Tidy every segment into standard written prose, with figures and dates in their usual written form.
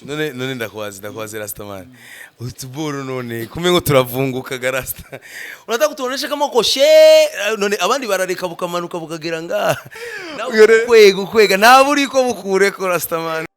None ndakwazi Rastaman. Utuboro none kumengo turavunguka ga Rasta. Unataka kutuonesha kama uko she, none abandi barareka bukamanuka bukagera nga. Nawe kwega ukwega nta buriko bukureko Rastaman.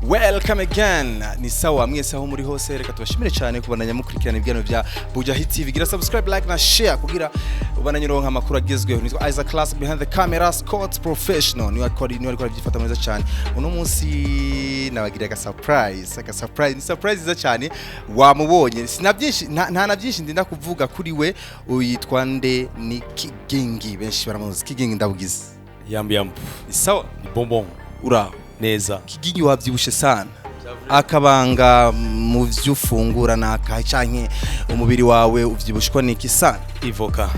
Welcome again. Ni sawa mwese aho muri hose, reka tubashimire cyane kubandanya mukurikirana ibiganiro bya Buja Hit TV. Gira subscribe, like na share kugira ubandanye uronka amakuru agezweho. Nitwa Isaac Class, behind the camera Scott Professional. Niwe akora, niwe ariko arabyifata neza cyane. Uno munsi nabagiriye aga surprise, aga surprise, ni surprise nziza cyane. Wamubonye. Sina byinshi, nta na byinshi ndinda kuvuga kuri we. Uyitwa nde? Ni Kigingi, benshi baramuzi. Kigingi, ndabugize. Yambu yambu. Ni sawa. Ni bonbon. Uraho? Neza. Kigingi, wabyibushe sana. Akabanga mu byo ufungura ni akahe, canke umubiri wawe uvyibushwa niki sana? Ivoka.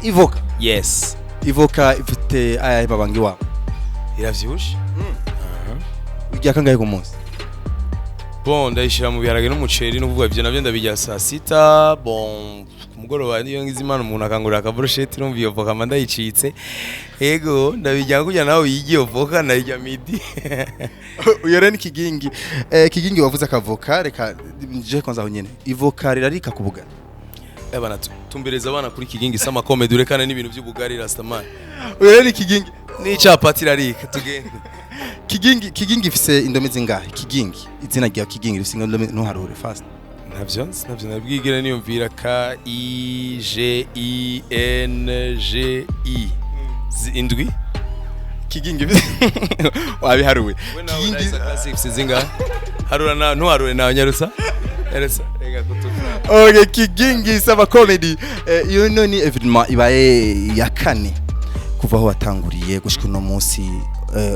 Ivoka? Yes. Ivoka ifite ayahe mabanga iwawe? Iravyibushe? Urya kangahe ku munsi? Bon, ndayishira mu biharage n'umuceri, no kuvuga ivyo navyo ndabirya saa sita. Bon, ku mugoroba niyo ngize Imana umuntu akangurira akabrochette, urumva iyo voka mba ndayicitse. Ego, ndabirya kugira nawe uyirye iyo voka, ndayirya midi. Uyo rero ni Kigingi. Kigingi, wavuze akavoka, reka nje kwanza aho nyene. Ivoka rirarika ku bugari? Abana tumbereza abana kuri Kigingi Summer Comedy, urekane n'ibintu by'ubugari Rastaman. Uyo rero ni Kigingi. N'icapati irarika, tugende. Kigingi, Kigingi ifise indome zingahe? Kigingi, izina rya Kigingi rifise indome, ntuharure fast. Navyo nzi, navyo nabwigera niyumvira. K I G I N G I. Indwi. Kigingi wabiharuwe? We nawe? Kigingi. Isaac Classic ifise zingahe? Harura na ntuharure nawe, nyarutsa. Nyarutsa. Reka kutuka. Okay, Kigingi Summer Comedy. Iyo no ni événement ibaye ya kane kuva aho watanguriye gushika uno munsi.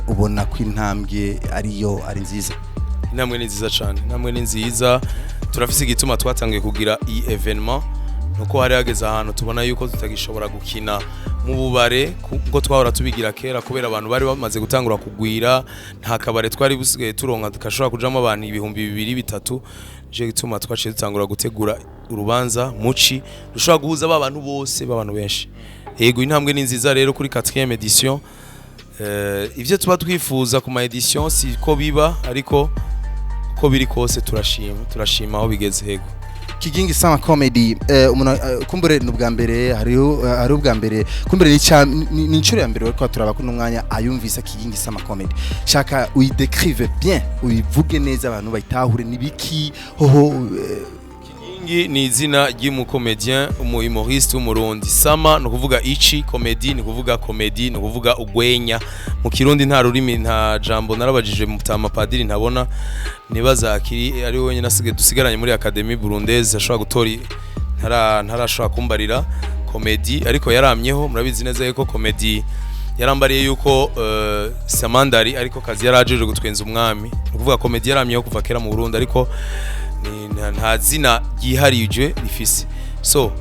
Ubona ko intambwe ariyo ari nziza? Intambwe ni nziza cyane, intambwe ni nziza. Turafise igituma twatangiye kugira iyi événement, nuko hari hageze ahantu tubona yuko tutagishobora gukina mu bubare kuko twahora tubigira kera, kubera abantu bari bamaze gutangura kugwira, nta kabare twari busigaye turonka gashobora kujamo abantu 2000, 3000. Nico gituma twaciye dutangura gutegura urubanza muci rushobora guhuza ba bantu bose, b'abantu benshi. Yego, intambwe ni nziza rero kuri 4e édition. Ivyo tuba twifuza ku ma édition si ko biba, ariko uko biri kose turashima, turashima aho bigeze, hego. Kigingi Summer Comedy, umuntu kumbure ni ubwa mbere hariho, hari ubwa mbere kumbure ni inshuro ya mbere bariko turaba kuno mwanya ayumvise Kigingi Summer Comedy. Shaka uyidécrive bien, uyivuge neza abantu bayitahure, nibiki hoho? Kigingi ni izina ry'umucomédien, umu humoriste w'Umurundi. Summer ni ukuvuga ici, comedy ni ukuvuga comedy, ni ukuvuga ugwenya mu Kirundi. Nta rurimi, nta jambo. Narabajije mutama padiri ntabona, nibaza akiri ari we wenyine asigaye dusigaranye muri Académie Burundaise ashobora gutora ntarashobora kumbarira comedy, ariko yaramyeho. Murabizi neza yuko comedy yarambariye yuko Samandari ariko kazi yarajeje gutwenza umwami. Ni ukuvuga comedy yaramyeho kuva kera mu Burundi, ariko nta zina ryiharije rifise. So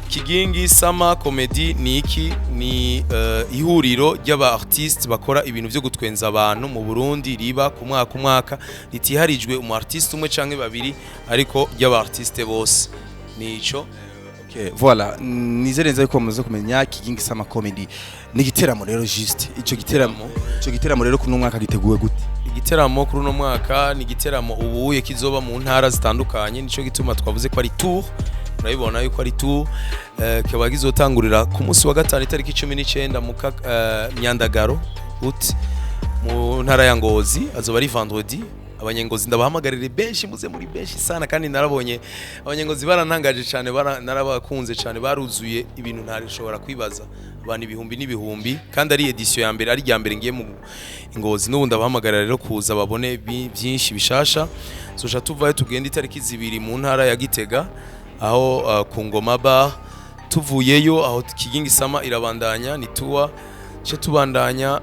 Kigingi Summer Comedy ni iki? Ni ihuriro ry'aba artiste bakora ibintu byo gutwenza abantu mu Burundi, riba ku mwaka umwaka, ritiharijwe umu artiste umwe canke babiri, ariko ry'aba artiste bose. Nico. Okay, voilà. Nizere neza yuko mumaze kumenya Kigingi Summer Comedy. Ni igiteramo rero, juste ico giteramo rero kuno mwaka giteguwe gute? Igiteramo kuri uno mwaka ni igiteramo ubuye kizoba mu ntara zitandukanye, nico gituma twavuze ko ari tour. Murabibona yuko ari tour. Kikaba gizotangurira ku munsi wa gatanu itariki 19 mu Myandagaro ut mu ntara ya Ngozi, azoba ari vendredi. Abanyengozi ndabahamagarire benshi, muze muri benshi sana. Kandi narabonye abanyengozi barantangaje cyane, narabakunze cyane, baruzuye ibintu ntarishobora kwibaza, abantu ibihumbi n'ibihumbi, kandi ari édition ya mbere, ari rya mbere ngiye mu Ngozi. N'ubu ndabahamagarira rero kuza babone byinshi bishasha. Zoja tuvayo tugenda itariki 2 mu ntara ya Gitega, aho ku Ngoma Bar. Tuvuyeyo aho Kigingi Summer irabandanya, ni tour ce tubandanya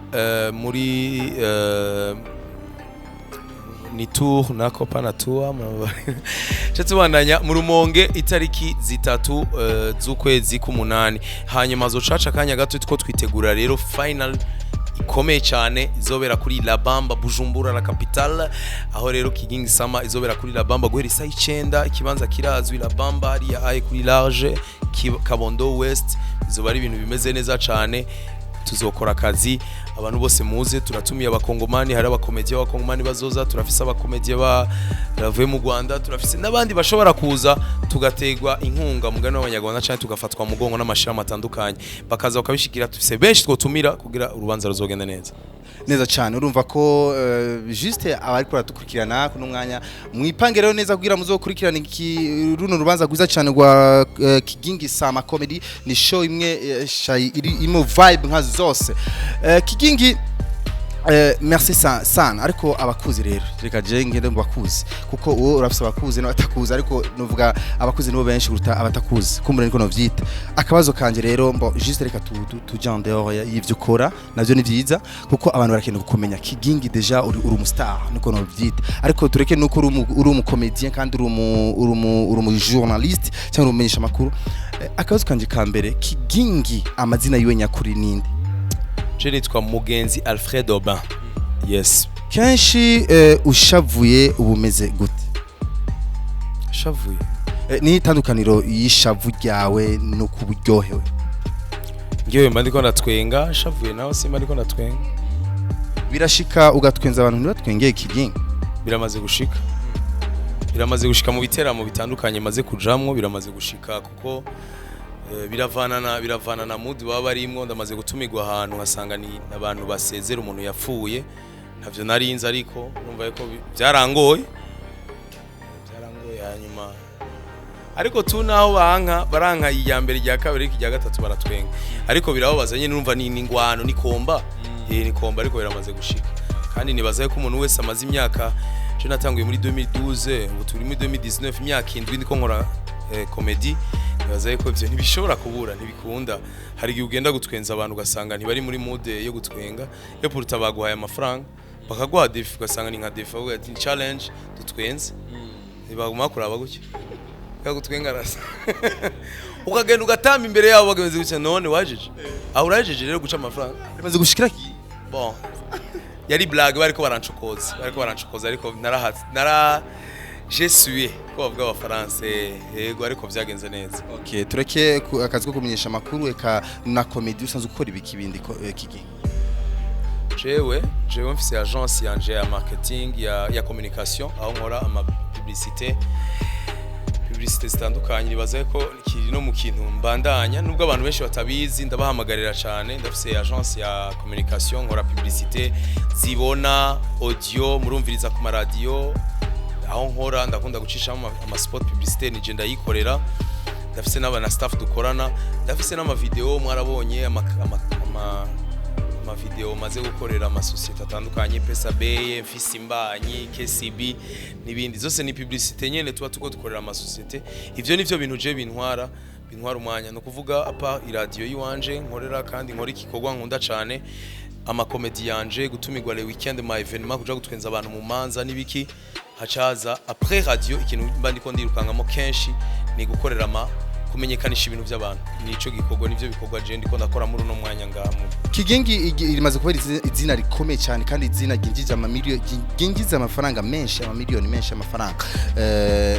muri ni tour nako pana tour ce tubandanya mu Rumonge itariki 3 z'ukwezi k'umunani. Hanyuma zocaca akanya gato two twitegura rero final. Ikomeye cyane, izobera kuri La Bamba, Bujumbura la capitale. Aho rero Kigingi Sama izobera kuri La Bamba guhera isaha 9. Ikibanza kirazwi, La Bamba hariya aye kuri large Kabondo West. Izoba ari ibintu bimeze neza cyane, tuzokora akazi. Abantu bose muze, turatumiye abakongomani, hari abakomediye b'abakongomani bazoza, turafise abakomediye bavuye mu Rwanda, turafise n'abandi bashobora kuza tugategwa inkunga mugani w'abanyarwanda cyane, tugafatwa mu mugongo n'amashirahamwe atandukanye, bakaza bakabishigira. Tufise benshi twotumira kugira urubanza ruzogenda neza. Neza cyane. Urumva ko juste abariko baradukurikirana kuno mwanya, mwipange rero neza kugira muzokurikirana iki runo rubanza rwiza cyane rwa Kigingi Sama Comedy. Ni show imwe shayi iri imo vibe nka zose. Kigingi, merci sana. Ariko abakuzi rero, reka je ngende mu bakuzi, kuko uwo urafise abakuzi n'abatakuzi, ariko nuvuga abakuzi nibo benshi kuruta abatakuzi, kumbura niko novyita. Akabazo kanje rero mbo juste reka tuja en dehors y'ivyo ukora, navyo ni vyiza kuko abantu barakeneye kumenya Kigingi. Déjà uri umu star, niko novyita, ariko tureke nuko uri umu comédien kandi uri umu journaliste cyangwa uri umumenyesha makuru. Akabazo kanje ka mbere, Kigingi amazina yiwe nyakuri ninde? Je nitwa Mugenzi Alfred Aubin, yes. Kenshi ushavuye uba umeze gute? Shavuye? Ni itandukaniro y'ishavu ryawe no kuba uryohewe? Ngewe mba ndiko ndatwenga, shavuye nawe simba ndiko ndatwenga. Birashika ugatwenza abantu ntibatwengeye, Kigingi? Biramaze gushika, biramaze gushika mu biteramo bitandukanye maze kujamwo, biramaze gushika kuko biravana na mood baba barimwo. Ndamaze gutumirwa ahantu nkasanga ni abantu basezera umuntu yapfuye, ntavyo narinzi, ariko numva yuko byarangoye, byarangoye. Hanyuma ariko tu naho banka baranka iya mbere, irya kabiri, ariko irya gatatu baratwenga. Ariko birababaza nyine, urumva ni ingwano, ni combat, ni combat, ariko biramaze gushika. Kandi nibaza ko umuntu wese amaze imyaka, je natanguye muri 2012, ubu turi muri 2019, imyaka 7 ndiko nkora comedy, nibaza yuko ivyo ntibishobora kubura, ntibikunda. Hari igihe ugenda gutwenza abantu ugasanga ntibari muri mood yo gutwenga, yo pourtant baguhaye amafaranga, bakaguha défi, ugasanga ni nka défi, bavuga ati: "Ni challenge, dutwenze." Ntibaguma kuraba gutya kagutwenga rasa, ukagenda ugatamba imbere yabo bagameze gutya: "None wajeje aho, urajeje rero guca amafaranga." Bimaze gushikira Kigingi? Bon, yari blague, bariko barancokoza, bariko barancokoza, ariko narahatse, nara j'ai sué ko bavuga abafaransa, yego, ariko vyagenze neza. Okay, tureke akazi ko kumenyesha amakuru, eka na comedy. Usanzwe ukora ibiki bindi Kigingi? Jewe mfise agence yanje ya marketing, ya communication, aho nkora ama publicité zitandukanye. Nibaza ko kiri no mu kintu mbandanya, nubwo abantu benshi batabizi, ndabahamagarira cyane. Ndafise agence ya communication, nkora publicité zibona, audio, murumviriza ku maradiyo aho nkora. Ndakunda gucishamo ama spot publicité, nije ndayikorera. Ndafise n'aba na staff dukorana, ndafise n'ama video mwarabonye, ama video maze gukorera amasosiyete atandukanye, Pesabeye, Mfise Imbanyi, KCB n'ibindi. Zose ni publicité nyene tuba tuko dukorera amasosiyete. Ivyo nivyo bintu je bintwara umwanya, no kuvuga apa iradiyo yiwanje nkorera, kandi nkora igikorwa nkunda cane, amakomedi yanje, gutumirwa le weekend ma événement, kuja gutwenza abantu mu manza n'ibiki. Hacaza après radio, ikintu mba ndiko ndirukangamo kenshi ni gukorera ama kumenyekanisha ibintu by'abantu. Nico gikorwa, nivyo bikorwa je ndiko ndakora muri uno mwanya ngaha Kigingi rimaze kuba izina rikomeye cyane, kandi izina ryinjiza amamiliyoni, ryinjiza amafaranga menshi, amamiliyoni menshi y'amafaranga.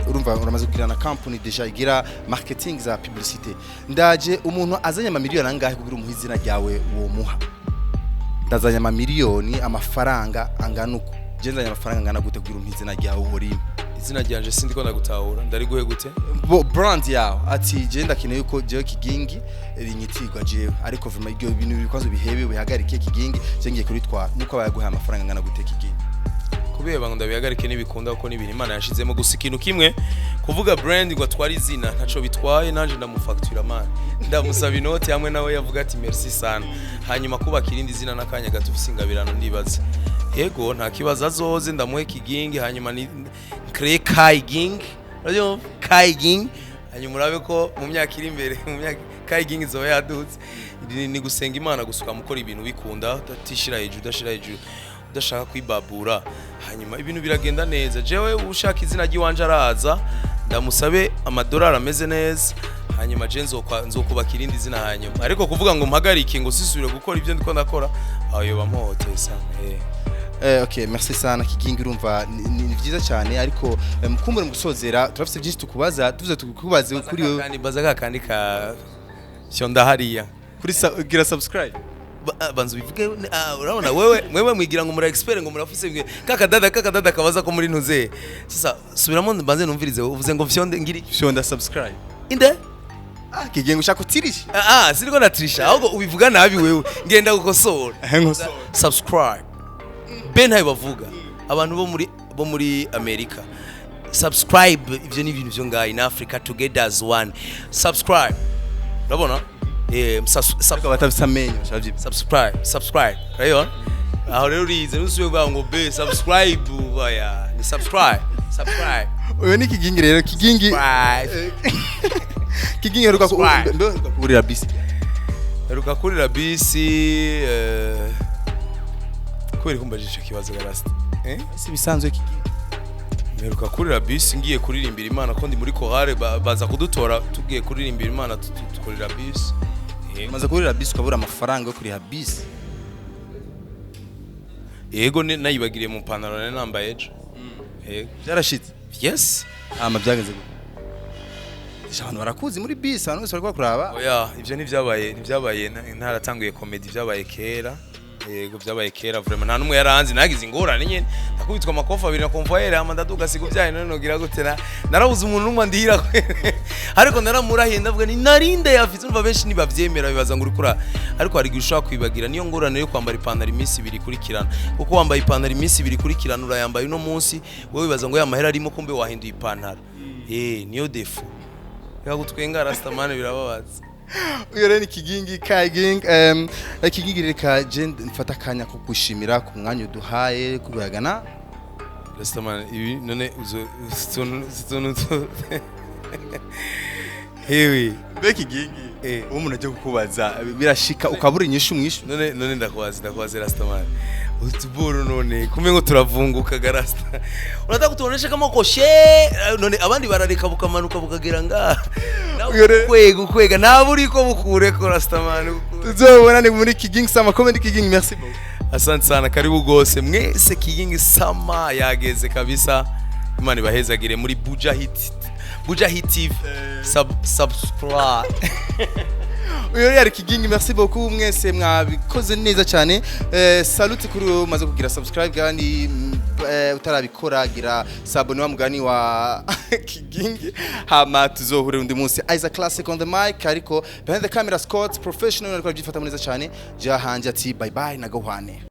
Urumva uramaze kugira na company déjà igira marketing za publicité. Ndaje umuntu azanye amamiliyoni angahe kugira umuhe izina ryawe, uwo muha? Ndazanye amamiliyoni, amafaranga angana uko, je nzanye amafaranga angana gute kugira umuhe izina ryawe urimo? Izina ryanje sindiko ndagutahura, ndariguhe gute? Brand yawe, ati je ndakeneye yuko jewe Kigingi rinyitirwa jewe, ariko vraiment ibyo bintu bikwazo bihebe, bihagarike. Kigingi je ngiye kuritwara, nuko abayaguhaye amafaranga angana gute, Kigingi? Kubera ngo ndabihagarike ntibikunda, kuko n'ibintu Imana yashizemo. Gusa ikintu kimwe, kuvuga brand ngo atware izina ntaco bitwaye, nanje ndamufactura man, ndamusaba inoti hamwe nawe yavuga ati: "Merci sana." Hanyuma kubaka irindi zina n'akanya gato, ufise ingabirano, ndibaza yego nta kibazo, azoze ndamuhe Kigingi, hanyuma ni créer Kai Ging, urabyumva, Kai Ging, hanyuma urabe ko mu myaka iri imbere, mu myaka Kai Ging izoba yadutse. Ni gusenga Imana gusa, ukamukora ibintu bikunda, udatishira hejuru, udashira hejuru, udashaka kwibabura, hanyuma ibintu biragenda neza. Jewe ushaka izina ry'iwanje araza ndamusabe amadolari ameze neza. Hanyuma je nzokubaka irindi zina hanyuma. Ariko kuvuga ngo mpagarike, ngo sisubire gukora ibyo ndiko ndakora, aho yoba mpohoteye sana. Okay, merci sana Kigingi. Urumva ni vyiza cyane, ariko mukumbure mu gusozera turafise byinshi tukubaza, tuvuze tukubaze kuri wewe. Kandi baza kakandi ka fyonda hariya. Kuri gira subscribe. Banza ubivuge. Urabona wewe, mwewe mwigira ngo muri expert, ngo murafise kakadada kakadada kabaza ko muri ntuze. Sasa subiramo banze numvirize, uvuze ngo fyonde ngiri? Fyonda subscribe. Inde? Ah, Kigingi, ushaka utirisha? Ah, siniko natrisha, ahubwo ubivuga nabi wewe, ngenda gukosora. Nkosora. Subscribe be ntayo bavuga abantu bo muri America. Subscribe, ivyo ni ibintu vyo ngaha in Africa, together as one. Subscribe, urabona, Ariko batafise amenyo shavye. Subscribe, subscribe, urabibona aho rero urize, ntusubiye kuvuga ngo be subscribe, baya ni subscribe, subscribe. Uyu ni Kigingi rero, Kigingi. Subscribe. Kigingi, heruka Subscribe. Mbe heruka kurira bisi? Heruka kurira bisi, kubera ko mbajije ico kibazo garasta, eh? Si bisanzwe, Kigingi. Mperuka kurira bisi ngiye kuririmbira Imana, ko ndi muri chorale, baza kudutora tugiye kuririmbira Imana, tukurira bisi. Umaze kurira bisi ukabura amafaranga yo kuriha bisi? Yego, nayibagiriye mu pantaro nari nambaye ejo. Yego. Byarashitse? Yes. Ama byagenze gute? Abantu barakuzi muri bisi, abantu bose bariko bakuraba. Oya, ivyo ntivyabaye ntaratanguye comedy, vyabaye kera. Yego, vyabaye kera vraiment, nta numwe yaranzi. Nagize ingorane nyene, ndakubitwa amakofa abiri na convoyeur, hama ndaduga siga uvyaye. None nogira gute? Na narabuze umuntu numwe ndihira, ariko naramurahiye, ndavuga ni narinde yafise. Umva, benshi ntibavyemera, bibaza ngo uriko ariko hari igihe ushobora kwibagira. Niyo ngorane yo kwambara ipantaro iminsi 2 ikurikirana, kuko wambaye ipantaro iminsi 2 ikurikirana, urayambaye uno munsi, wowe wibaza ngo ya mahera arimo, kumbe wahinduye ipantaro. Niyo défaut yagutwenga, Rastaman, birababaza. Uyu rero ni Kigingi Kigingi. Kigingi, reka je mfata akanya ko gushimira ku mwanya uduhaye kubagana. Rastaman, ibi none uzo utuntu hewe. Mbe Kigingi, uwo umuntu agiye kukubaza, birashika ukabura inyishu mwishu? None ndakwazi Rastaman, utuburu none kumbe ngo turavunguka ga Rasta, unataka kutuonesha kama uko she. None abandi barareka bukamanuka bukagera ngaha. Uyo rero- Kwega ukwega ntabwo uriko bukureko, Rastaman, bukure. Tuzobona ni muri Kigingi Sama Comedy. Kigingi, merci beaucoup. Asante sana, karibu gose mwese. Kigingi Sama yageze kabisa. Imana ibahezagire muri Buja Hit, Buja Hit TV. Subscribe. Uyu rero yari Kigingi, merci beaucoup mwese, mwabikoze neza cyane. Salute kuri wowe umaze kugira subscribe, kandi utarabikora gira s'abonner wa mugani wa Kigingi. Hama tuzohure undi munsi. Isaac Classic on the mic, ariko behind the camera Scott Professional, ariko abyifata neza cyane. Jahanje ati bye bye na gahwane.